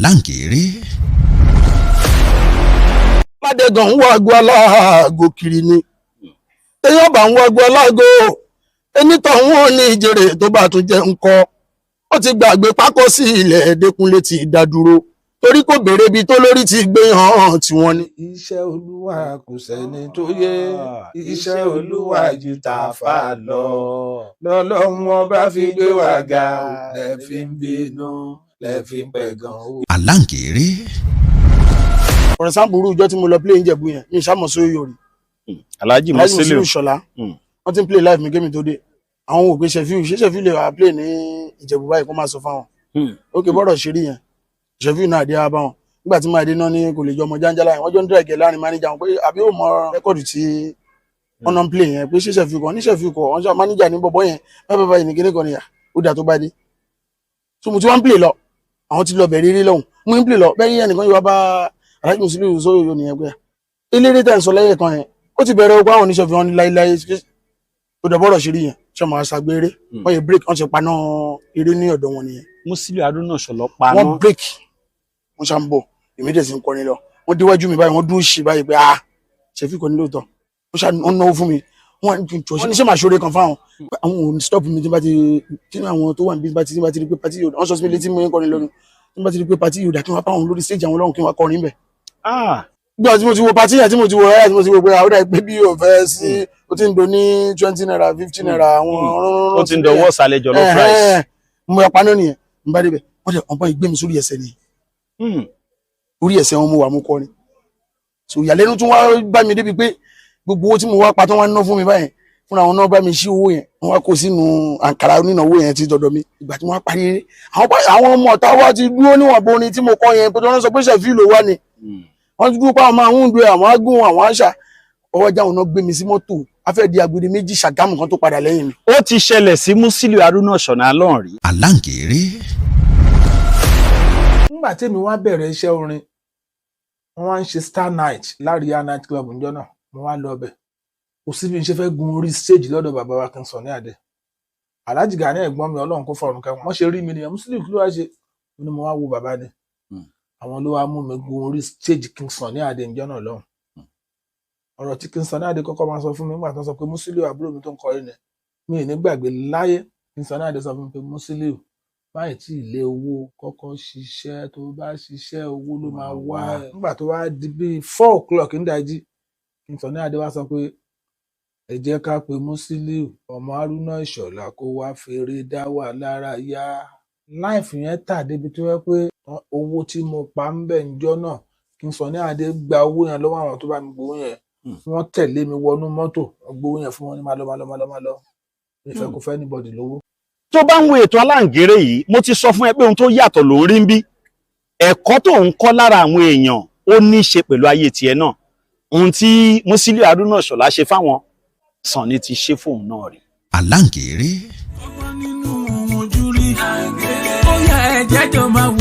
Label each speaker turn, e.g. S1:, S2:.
S1: Aláǹgẹ̀rẹ̀.
S2: Ládẹ́gàn ń wáago aláàgò kiri ni. Téèyàn bá ń wáago aláàgò, enítọ̀hún ò ní ìjèrè tó bá tún jẹ́ ń kọ́. Ó ti gbàgbé pákó sí ilẹ̀ Ẹ̀ẹ́dẹ́kúnlé ti dá dúró torí kò béèrè ibi tó lórí ti gbé hàn tí wọ́n ní.
S3: Iṣẹ́ Olúwa kò sẹ́ni tó yé, iṣẹ́ Olúwa ju tàfà lọ, lọ́lọ́run ọba fi gbé wa ga, lẹ́ fi ń bínú, lẹ́ fi ń pẹ̀gàn o.
S1: Aláǹgẹ̀rẹ̀.
S2: For example, irú ìjọ tí mo lọ play ń Jẹ̀bú yẹn, mi ìṣàmọ̀ sóyè rí.
S4: Alhaji
S2: Alhaji
S4: Musiliu.
S2: Musiliu Ṣọlá. Wọ́n ti ń play live mi kémi tó dé. Àwọn òpè Ṣẹfíù, ṣé Ṣẹfíù lè wà play ní Ìjẹ̀bú báyìí kó máa sọ fáwọn? Ókè, bọ́rọ̀ ṣe rí yẹn, Ṣẹfíù náà dé wá bá wọn nígbà tí máa dé náà ní kò lè jọ ọmọ jáńjálá yẹn. Wọ́n jọ ń dẹ̀gẹ̀ láàrin manager wọn pé àbí ó mọ record tí wọ́n náà ń play yẹn, pé ṣé Ṣẹfíù kan ní Ṣẹfíù kọ wọ́n ṣe manager ní bọ̀bọ̀ yẹn báyìí báyìí ní kíní kan níyà ó dà tó bá dé. So mo ti wá ń play lọ, àwọn ti lọ bẹ̀rẹ̀ eré lọ́hùn, mo ń play lọ bẹ́ẹ̀ yẹn nìkan yóò wá bá Alhaji Musiliu Sóyòyò nìyẹn pé eléré tẹ̀ ń sọ lẹ́yìn kan yẹn, ó ti bẹ̀rẹ̀ ogun àwọn oníṣẹ́ fi wọn ní láíláí. Ó dẹ̀ bọ́rọ̀ ṣe rí yẹn, ṣé máa ṣàgbére. Wọ́n yẹ break, wọ́n ṣe paná eré ní ọ̀dọ̀ wọn nìyẹn.
S4: Musiliu Haruna Ìṣọ̀lá paná.
S2: Wọ́n break, wọ́n ṣá ń bọ̀, èmi dẹ̀ sì ń kọrin lọ. Wọ́n déwájú mi báyìí, wọ́n dúró ṣe báyìí pé, ah, ṣèfì kò ní lóòótọ́. Wọ́n ṣá wọ́n náwó fún mi, wọ́n jọ ṣe ní ṣé màá ṣoore kan fáwọn. Àwọn ò ní stop mi tí bá ti tí àwọn tó wà níbi bá ti rí pé party yóò, wọ́n sọ sí mi létí, mo ń kọrin lọ́nu, tí bá ti rí pé party yóò dà, kí wọ́n bá wọn lórí stage àwọn lọ́hùn, kí wọ́n kọrin bẹ̀. Bí tí mo ti wo party yẹn, tí mo ti wo rárá, tí mo ti wo pé àwọn ọ̀dà pé bí yóò fẹ́ sí, ó ti ń do ní 20 naira, 50 naira, àwọn
S4: Ó ti ń dọwọ́ ìsàlẹ̀ jollof rice.
S2: Mo yà paná nìyẹn, mo bá débẹ̀, wọ́n dẹ̀ ọ̀pọ̀ ìgbé mi sórí ẹsẹ̀ nìyẹn. Orí ẹsẹ̀ wọn mo wà, mo kọrin. So ìyàlẹ́nu tún wá bá mi débi pé gbogbo owó tí mo wá pa tán, wá ná fún mi báyẹn, fúnra wọn náà bá mi ṣí owó yẹn, wọ́n wá kó sínú àǹkárá onínàwó yẹn ti dọ̀dọ̀ mi. Ìgbà tí wọ́n wá parí eré, àwọn ọmọ ọ̀tá wa ti dúró níwọ̀n bo orin tí mo kọ yẹn, pé wọ́n sọ pé Ṣẹ̀fíù ló wá ni. Wọ́n ti dúró pé àwọn máa ń dúró, àwọn ágùn, àwọn àṣà ọwọ́ jáwọn náà gbé mi sí mọ́tò afẹ́ di agbede méjì Ṣàgámù kan tó padà lẹ́yìn mi.
S4: Ó ti ṣẹlẹ̀ sí Musiliu Haruna Ìṣọ̀lá lọ́hùn rí.
S1: Aláǹgẹ̀rẹ̀.
S3: Nígbà tèmi wá bẹ̀rẹ̀ iṣẹ́ orin, wọ́n wá ń ṣe star night láríyá night club níjọ́ náà. Mo wá lọ bẹ̀, kò sí bí n ṣe fẹ́ gun orí stage lọ́dọ̀ bàbá wa King Sunny Adé, Alhaji Gani ẹ̀gbọ́n mi, Ọlọ́run kó fọ̀run kẹ́wọn. Wọ́n ṣe rí mi nìyẹn, "Musiliu, kí ló wá ṣe?" Mo ní mo wá wo bàbá ni. Àwọn ló wá mú mi gun orí stage King Sunny Adé níjọ́ náà lọ́hùn. Ọ̀rọ̀ tí King Sunny Adé kọ́kọ́ máa sọ fún mi nígbà tó ń sọ pé, "Musiliu, àbúrò mi tó ń kọrin ni," mi ì ní gbàgbé láyé. King Sunny Adé sọ fún mi pé, "Musiliu, báyìí tí ilé owó kọ́kọ́ ṣiṣẹ́, tó bá ṣiṣẹ́, owó ló máa wá ẹ̀." Nígbà tó wá di bíi 4 o'clock nídàájí, King Sunny Adé wá sọ pé, "Ẹ jẹ́ ká pe Musiliu ọmọ Haruna Ìṣọ̀lá kó wá fèrè dá wà lára yá." Live yẹn tà débi tó yẹ pé owó tí mo pa ń bẹ̀ níjọ́ náà, King Sunny Adé gba owó yẹn lọ́wọ́ àwọn tó bá mi gbowó yẹn. Wọ́n tẹ̀lé mi wọnú mọ́tò, wọ́n gbowó yẹn fún wọn ní, "Má lọ, má lọ, má lọ, má lọ." Mi fẹ́ kó fẹ́ anybody lówó.
S4: Tó bá ń wo ètò Aláǹgẹ̀rẹ̀ yìí, mo ti sọ fún ẹ pé ohun tó yàtọ̀ ló ń rí ń bí. Ẹ̀kọ́ tó ń kọ́ lára àwọn èèyàn, ó ní í ṣe pẹ̀lú ayé tiẹ̀ náà. Ohun tí Musiliu Haruna Ìṣọ̀lá ṣe fáwọn, Sunny ti ṣe fóun náà rí.
S1: Aláǹgẹ̀rẹ̀.
S5: Ọgbọ́n nínú ojú rí. Ó yá, ẹ̀jẹ̀ jọ máa wò.